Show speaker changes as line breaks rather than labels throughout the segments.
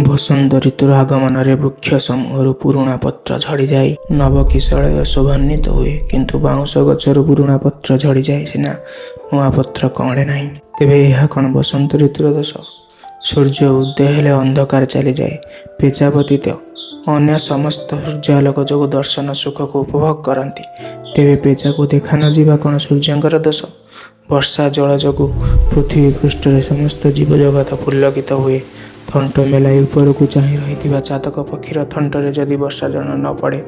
ବସନ୍ତ ଋତୁର ଆଗମନରେ ବୃକ୍ଷ ସମୂହରୁ ପୁରୁଣା ପତ୍ର ଝଡ଼ିଯାଇ ନବକିଶଳୟ ଶୋଭାନ୍ୱିତ ହୁଏ। କିନ୍ତୁ ବାଉଁଶ ଗଛରୁ ପୁରୁଣା ପତ୍ର ଝଡ଼ିଯାଏ ସିନା, ନୂଆ ପତ୍ର କଅଁଳେ ନାହିଁ। ତେବେ ଏହା କ'ଣ ବସନ୍ତ ଋତୁର ଦୋଷ? ସୂର୍ଯ୍ୟ ଉଦୟ ହେଲେ ଅନ୍ଧକାର ଚାଲିଯାଏ। ପେଚା ବ୍ୟତୀତ ଅନ୍ୟ ସମସ୍ତ ସୂର୍ଯ୍ୟାଲୋକ ଯୋଗୁଁ ଦର୍ଶନ ସୁଖକୁ ଉପଭୋଗ କରନ୍ତି। ତେବେ ପେଚାକୁ ଦେଖା ନ ଯିବା କ'ଣ ସୂର୍ଯ୍ୟଙ୍କର ଦୋଷ? ବର୍ଷା ଜଳ ଯୋଗୁଁ ପୃଥିବୀ ପୃଷ୍ଠରେ ସମସ୍ତ ଜୀବଜଗତ ପୁଲକିତ ହୁଏ। ଥଣ୍ଟ ମେଲାଇ ଉପରକୁ ଚାହିଁ ରହିଥିବା ଚାତକ ପକ୍ଷୀର ଥଣ୍ଟରେ ଯଦି ବର୍ଷାଜଳ ନ ପଡ଼େ,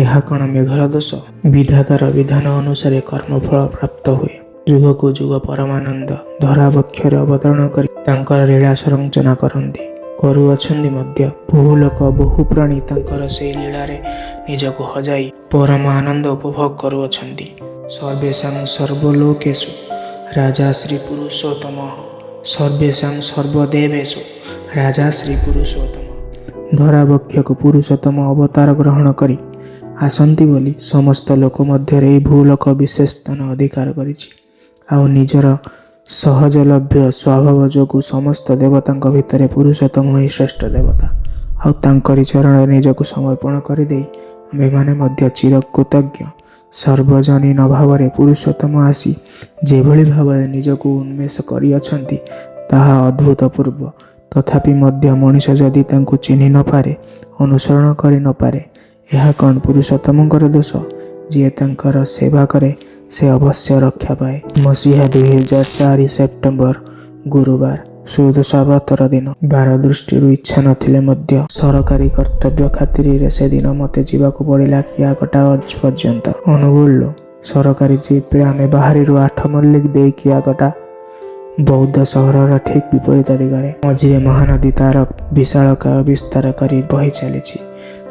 ଏହା କ'ଣ ମେଘର ଦୋଷ? ବିଧାତାର ବିଧାନ ଅନୁସାରେ କର୍ମଫଳ ପ୍ରାପ୍ତ ହୁଏ। ଯୁଗକୁ ଯୁଗ ପରମାନନ୍ଦ ଧରାବକ୍ଷରେ ଅବତରଣ କରି ତାଙ୍କର ଲୀଳା ସଂରଚନା କରନ୍ତି, କରୁଅଛନ୍ତି ମଧ୍ୟ। ବହୁ ଲୋକ, ବହୁ ପ୍ରାଣୀ ତାଙ୍କର ସେହି ଲୀଳାରେ ନିଜକୁ ହଜାଇ ପରମ ଆନନ୍ଦ ଉପଭୋଗ କରୁଅଛନ୍ତି। ସର୍ବେଷାଂ ସର୍ବଲୋକେଷୁ ରାଜା ଶ୍ରୀପୁରୁଷୋତ୍ତମଃ, ସର୍ବେଷାଂ ସର୍ବଦେବେଷୁ ରାଜା ଶ୍ରୀପୁରୁଷୋତ୍ତମ। ଧରାବକ୍ଷକୁ ପୁରୁଷୋତ୍ତମ ଅବତାର ଗ୍ରହଣ କରି ଆସନ୍ତି ବୋଲି ସମସ୍ତ ଲୋକ ମଧ୍ୟରେ ଏହି ଭୂଲୋକ ବିଶେଷ ସ୍ଥାନ ଅଧିକାର କରିଛି। ଆଉ ନିଜର ସହଜଲଭ୍ୟ ସ୍ୱଭାବ ଯୋଗୁଁ ସମସ୍ତ ଦେବତାଙ୍କ ଭିତରେ ପୁରୁଷୋତ୍ତମ ହିଁ ଶ୍ରେଷ୍ଠ ଦେବତା। ଆଉ ତାଙ୍କରି ଚରଣରେ ନିଜକୁ ସମର୍ପଣ କରିଦେଇ ଆମ୍ଭେମାନେ ମଧ୍ୟ ଚିରକୃତଜ୍ଞ। ସର୍ବଜନୀନ ଭାବରେ ପୁରୁଷୋତ୍ତମ ଆସି ଯେଭଳି ଭାବରେ ନିଜକୁ ଉନ୍ମେଷ କରିଅଛନ୍ତି, ତାହା ଅଭୂତପୂର୍ବ। ତଥାପି ମଧ୍ୟ ମଣିଷ ଯଦି ତାଙ୍କୁ ଚିହ୍ନି ନ ପାରେ, ଅନୁସରଣ କରି ନ ପାରେ, ଏହା କ'ଣ ପୁରୁଷୋତ୍ତମଙ୍କର ଦୋଷ? ଯିଏ ତାଙ୍କର ସେବା କରେ, ସେ ଅବଶ୍ୟ ରକ୍ଷା ପାଏ। ମସିହା 2004 ସେପ୍ଟେମ୍ବର, ଗୁରୁବାର, ସୁଦଶାବ୍ରତର ଦିନ। ବାର ଦୃଷ୍ଟିରୁ ଇଚ୍ଛା ନଥିଲେ ମଧ୍ୟ ସରକାରୀ କର୍ତ୍ତବ୍ୟ ଖାତିରରେ ସେଦିନ ମୋତେ ଯିବାକୁ ପଡ଼ିଲା କିଆକଟା ପର୍ଯ୍ୟନ୍ତ। ଅନୁଗୁଳରୁ ସରକାରୀ ଜିପରେ ଆମେ ବାହାରିଲୁ ଆଠମଲ୍ଲିକ ଦେଇ କିଆକଟା, ବୌଦ୍ଧ ସହରର ଠିକ୍ ବିପରୀତ ଦିଗରେ। ମଝିରେ ମହାନଦୀ ତାର ବିଶାଳକାୟ ବିସ୍ତାର କରି ବହି ଚାଲିଛି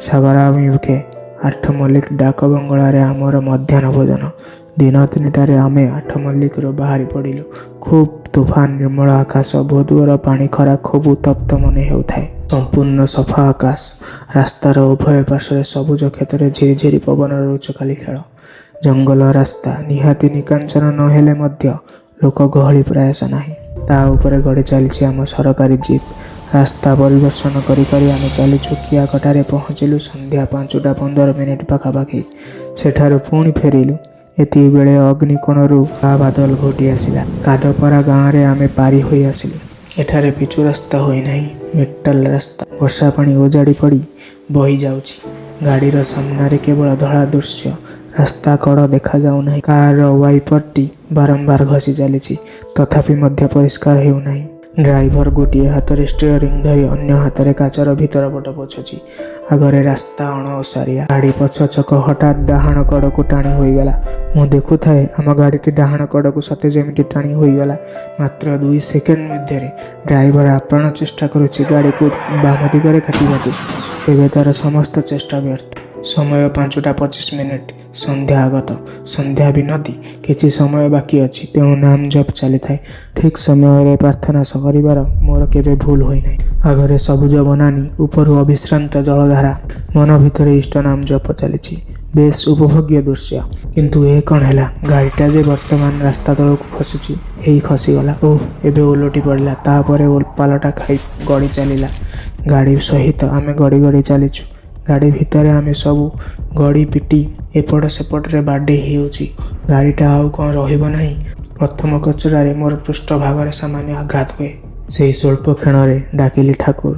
ସାଗରାଭିମୁଖେ। ଆଠମଲ୍ଲିକ ଡାକ ବଙ୍ଗଳାରେ ଆମର ମଧ୍ୟାହ୍ନ ଭୋଜନ। ଦିନ 3ଟାରେ ଆମେ ଆଠମଲ୍ଲିକରୁ ବାହାରି ପଡ଼ିଲୁ। ଖୁବ୍ ତୁଫାନ, ନିର୍ମଳ ଆକାଶ। ଭୋଦୁଅର ପାଣି ଖରା ଖୁବ୍ ଉତ୍ତପ୍ତ ମନେ ହେଉଥାଏ। ସମ୍ପୂର୍ଣ୍ଣ ସଫା ଆକାଶ। ରାସ୍ତାର ଉଭୟ ପାର୍ଶ୍ୱରେ ସବୁଜ କ୍ଷେତରେ ଝିରିଝିରି ପବନର ଲୁଚକାଳି ଖେଳ। ଜଙ୍ଗଲ ରାସ୍ତା ନିହାତି ନିକାଞ୍ଚନ ନ ହେଲେ ମଧ୍ୟ ଲୋକ ଗହଳି ପ୍ରାୟଶଃ ନାହିଁ। ତା ଉପରେ ଗଡ଼ି ଚାଲିଛି ଆମ ସରକାରୀ ଜିପ୍। ରାସ୍ତା ପରିଦର୍ଶନ କରି କରି ଆମେ ଚାଲିଛୁ। କିଆକଟାରେ ପହଞ୍ଚିଲୁ ସନ୍ଧ୍ୟା 5ଟା 15 ମିନିଟ ପାଖାପାଖି। ସେଠାରୁ ପୁଣି ଫେରିଲୁ। ଏତିକିବେଳେ ଅଗ୍ନିକୋଣରୁ କଳା ବାଦଲ ଘୋଟି ଆସିଲା। କାଦପରା ଗାଁରେ ଆମେ ପାରି ହୋଇ ଆସିଲୁ। ଏଠାରେ ପିଚୁ ରାସ୍ତା ହୋଇନାହିଁ, ମେଟାଲ ରାସ୍ତା। ବର୍ଷା ପାଣି ଓଜାଡ଼ି ପଡ଼ି ବହି ଯାଉଛି। ଗାଡ଼ିର ସାମ୍ନାରେ କେବଳ ଧଳା ଦୃଶ୍ୟ। ରାସ୍ତା କଡ଼ ଦେଖାଯାଉନାହିଁ। କାରର ୱାଇପରଟି ବାରମ୍ବାର ଘଷି ଚାଲିଛି, ତଥାପି ମଧ୍ୟ ପରିଷ୍କାର ହେଉନାହିଁ। ଡ୍ରାଇଭର ଗୋଟିଏ ହାତରେ ଷ୍ଟିଅରିଂ ଧରି ଅନ୍ୟ ହାତରେ କାଚର ଭିତର ପଟ ପୋଛୁଛି। ଆଗରେ ରାସ୍ତା ଅଣଓସାରିଆ। ଗାଡ଼ି ପଛ ଚକ ହଠାତ୍ ଡାହାଣ କଡ଼କୁ ଟାଣି ହୋଇଗଲା। ମୁଁ ଦେଖୁଥାଏ, ଆମ ଗାଡ଼ିଟି ଡାହାଣ କଡ଼କୁ ସତେ ଯେମିତି ଟାଣି ହୋଇଗଲା। ମାତ୍ର 2 ସେକେଣ୍ଡ ମଧ୍ୟରେ ଡ୍ରାଇଭର ଆପ୍ରାଣ ଚେଷ୍ଟା କରୁଛି ଗାଡ଼ିକୁ ବାମ ଦିଗରେ କାଟିବାକୁ। ତେବେ ତାର ସମସ୍ତ ଚେଷ୍ଟା ବ୍ୟର୍ଥ। ସମୟ 5ଟା 25 ମିନିଟ। ସନ୍ଧ୍ୟା ଆଗତ। ସନ୍ଧ୍ୟା ବିନତି କିଛି ସମୟ ବାକି ଅଛି। ତେଣୁ ନାମ ଜପ ଚାଲିଥାଏ। ଠିକ୍ ସମୟରେ ପ୍ରାର୍ଥନା କରିବାର ମୋର କେବେ ଭୁଲ ହୋଇନାହିଁ। ଆଗରେ ସବୁଜ ବନାନୀ, ଉପରୁ ଅବିଶ୍ରାନ୍ତ ଜଳଧାରା। ମନ ଭିତରେ ଇଷ୍ଟ ନାମ ଜପ ଚାଲିଛି। ବେଶ୍ ଉପଭୋଗ୍ୟ ଦୃଶ୍ୟ। କିନ୍ତୁ ଏ କ'ଣ ହେଲା? ଗାଡ଼ିଟା ଯେ ବର୍ତ୍ତମାନ ରାସ୍ତା ତଳକୁ ଖସୁଛି। ହେଇ ଖସିଗଲା। ଓଃ, ଏବେ ଓଲଟି ପଡ଼ିଲା। ତାପରେ ପାଲଟା ଖାଇ ଗଡ଼ି ଚାଲିଲା। ଗାଡ଼ି ସହିତ ଆମେ ଗଡ଼ି ଗଡ଼ି ଚାଲିଛୁ। ଗାଡ଼ି ଭିତରେ ଆମେ ସବୁ ଗଡ଼ି ପିଟି ଏପଟ ସେପଟରେ ବାଡ଼େଇ ହେଉଛୁ। ଗାଡ଼ିଟା ଆଉ କ'ଣ ରହିବ ନାହିଁ? ପ୍ରଥମ କଚଡ଼ାରେ ମୋର ପୃଷ୍ଠଭାଗରେ ସାମାନ୍ୟ ଆଘାତ ହୁଏ। ସେଇ ସ୍ୱଳ୍ପ କ୍ଷଣରେ ଡାକିଲି, ଠାକୁର!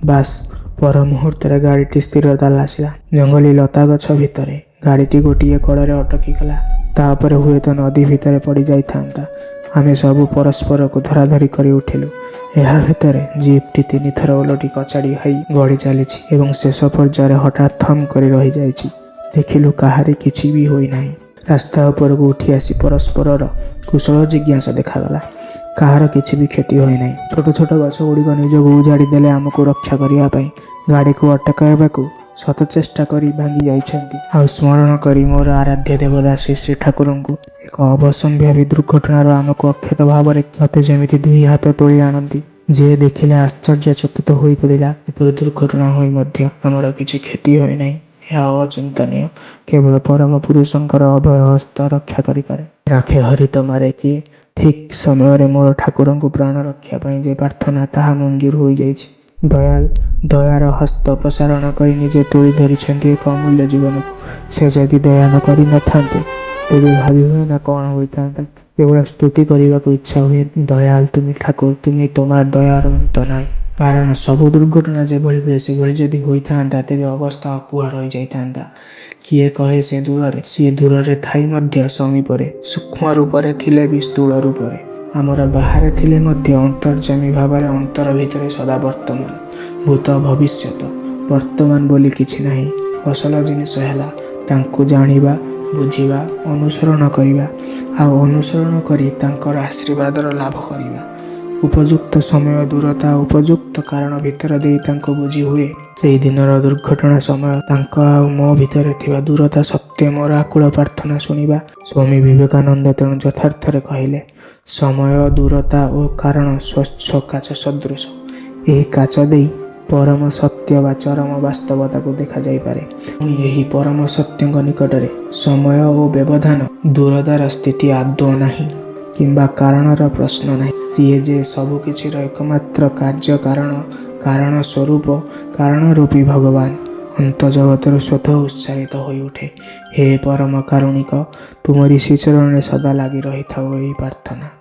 ବାସ୍, ପର ମୁହୂର୍ତ୍ତରେ ଗାଡ଼ିଟି ସ୍ଥିରତା ଆସିଲା। ଜଙ୍ଗଲୀ ଲତାଗଛ ଭିତରେ ଗାଡ଼ିଟି ଗୋଟିଏ କଡ଼ରେ ଅଟକିଗଲା। ତାପରେ ହୁଏତ ନଦୀ ଭିତରେ ପଡ଼ି ଯାଇଥାନ୍ତା। ଆମେ ସବୁ ପରସ୍ପରକୁ ଧରାଧରି କରି ଉଠିଲୁ। ଏହା ଭିତରେ ଜିପ୍ଟି ତିନିଥର ଓଲଟି କଚାଡ଼ି ହୋଇ ଗଡ଼ି ଚାଲିଛି ଏବଂ ଶେଷ ପର୍ଯ୍ୟାୟରେ ହଠାତ୍ ଥମ୍ କରି ରହିଯାଇଛି। ଦେଖିଲୁ, କାହାରି କିଛି ବି ହୋଇନାହିଁ। ରାସ୍ତା ଉପରକୁ ଉଠି ଆସି ପରସ୍ପରର କୁଶଳ ଜିଜ୍ଞାସା ଦେଖାଗଲା। କାହାର କିଛି ବି କ୍ଷତି ହୋଇନାହିଁ। ଛୋଟ ଛୋଟ ଗଛଗୁଡ଼ିକ ନିଜକୁ ଉଜାଡ଼ି ଦେଲେ ଆମକୁ ରକ୍ଷା କରିବା ପାଇଁ। ଗାଡ଼ିକୁ ଅଟକାଇବାକୁ ଶତ ଚେଷ୍ଟା କରି ଭାଙ୍ଗି ଯାଇଛନ୍ତି। ଆଉ ସ୍ମରଣ କରି ମୋର ଆରାଧ୍ୟ ଦେବତା ଶ୍ରୀ ଶ୍ରୀ ଠାକୁରଙ୍କୁ, ଏକ ଅବଶ୍ୟମ୍ଭାବୀ ଦୁର୍ଘଟଣାରୁ ଆମକୁ ଅକ୍ଷତ ଭାବରେ ସତେ ଯେମିତି ଦୁଇ ହାତ ତୋଳି ଆଣନ୍ତି। ଯେ ଦେଖିଲା ଆଶ୍ଚର୍ଯ୍ୟଚକିତ ହୋଇପଡ଼ିଲା। ଏପରି ଦୁର୍ଘଟଣା ହୋଇ ମଧ୍ୟ ଆମର କିଛି କ୍ଷତି ହୋଇନାହିଁ, ଏହା ଅଚିନ୍ତନୀୟ। କେବଳ ପରମ ପୁରୁଷଙ୍କର ଅଭୟ ହସ୍ତ ରକ୍ଷା କରିପାରେ। ରାଖେ ହରି ତ ମାରେ କିଏ? ଠିକ୍ ସମୟରେ ମୋର ଠାକୁରଙ୍କୁ ପ୍ରାଣ ରକ୍ଷା ପାଇଁ ଯେ ପ୍ରାର୍ଥନା, ତାହା ମଞ୍ଜୁର ହୋଇଯାଇଛି। ଦୟାଲ ଦୟାର ହସ୍ତ ପ୍ରସାରଣ କରି ନିଜେ ତୋଳି ଧରିଛନ୍ତି ଏକ ଅମୂଲ୍ୟ ଜୀବନକୁ। ସେ ଯଦି ଦୟା ନ କରି ନ ଥାନ୍ତେ, ତେବେ ଭାବି ହୁଏନା କ'ଣ ହୋଇଥାନ୍ତା। କେବଳ ସ୍ତୁତି କରିବାକୁ ଇଚ୍ଛା ହୁଏ, ଦୟାଲ ତୁମି ଠାକୁର, ତୁମି ତୋମାର ଦୟାର ଅନ୍ତ ନାହିଁ। କାରଣ ସବୁ ଦୁର୍ଘଟଣା ଯେଭଳି ହୁଏ, ସେଭଳି ଯଦି ହୋଇଥାନ୍ତା, ତେବେ ଅବସ୍ଥା ଅକୁହା ରହିଯାଇଥାନ୍ତା। କିଏ କହେ ସେ ଦୂରରେ। ସିଏ ଦୂରରେ ଥାଇ ମଧ୍ୟ ସମୀପରେ, ସୂକ୍ଷ୍ମ ରୂପରେ ଥିଲେ ବି ସ୍ଥୂଳ ରୂପରେ। ଆମର ବାହାରେ ଥିଲେ ମଧ୍ୟ ଅନ୍ତର୍ଯ୍ୟାମୀ ଭାବରେ ଅନ୍ତର ଭିତରେ ସଦା ବର୍ତ୍ତମାନ। ଭୂତ, ଭବିଷ୍ୟତ, ବର୍ତ୍ତମାନ ବୋଲି କିଛି ନାହିଁ। ଅସଲ ଜିନିଷ ହେଲା ତାଙ୍କୁ ଜାଣିବା, ବୁଝିବା, ଅନୁସରଣ କରିବା, ଆଉ ଅନୁସରଣ କରି ତାଙ୍କର ଆଶୀର୍ବାଦର ଲାଭ କରିବା। ଉପଯୁକ୍ତ ସମୟ, ଦୂରତା, ଉପଯୁକ୍ତ କାରଣ ଭିତର ଦେଇ ତାଙ୍କୁ ବୁଝି ହୁଏ। ସେଇ ଦିନର ଦୁର୍ଘଟଣା ସମୟ, ତାଙ୍କ ଆଉ ମୋ ଭିତରେ ଥିବା ଦୂରତା ସତ୍ତ୍ୱେ ମୋର ଆକୁଳ ପ୍ରାର୍ଥନା ଶୁଣିବା। ସ୍ୱାମୀ ବିବେକାନନ୍ଦ ତେଣୁ ଯଥାର୍ଥରେ କହିଲେ, ସମୟ, ଦୂରତା ଓ କାରଣ ସ୍ୱଚ୍ଛ କାଚ ସଦୃଶ। ଏହି କାଚ ଦେଇ ପରମ ସତ୍ୟ ବା ଚରମ ବାସ୍ତବତାକୁ ଦେଖାଯାଇପାରେ। ପୁଣି ଏହି ପରମ ସତ୍ୟଙ୍କ ନିକଟରେ ସମୟ ଓ ବ୍ୟବଧାନ, ଦୂରତାର ସ୍ଥିତି ଆଦୌ ନାହିଁ କିମ୍ବା କାରଣର ପ୍ରଶ୍ନ ନାହିଁ। ସିଏ ଯେ ସବୁକିଛିର ଏକମାତ୍ର କାର୍ଯ୍ୟ କାରଣ, କାରଣ ସ୍ୱରୂପ, କାରଣରୂପୀ ଭଗବାନ। ଅନ୍ତର୍ଜଗତରୁ ସ୍ୱତଃ ଉଚ୍ଚାରିତ ହୋଇଉଠେ, ହେ ପରମ କାରୁଣିକ, ତୁମରି ଶ୍ରୀଚରଣରେ ସଦା ଲାଗି ରହିଥାଉ ଏହି ପ୍ରାର୍ଥନା।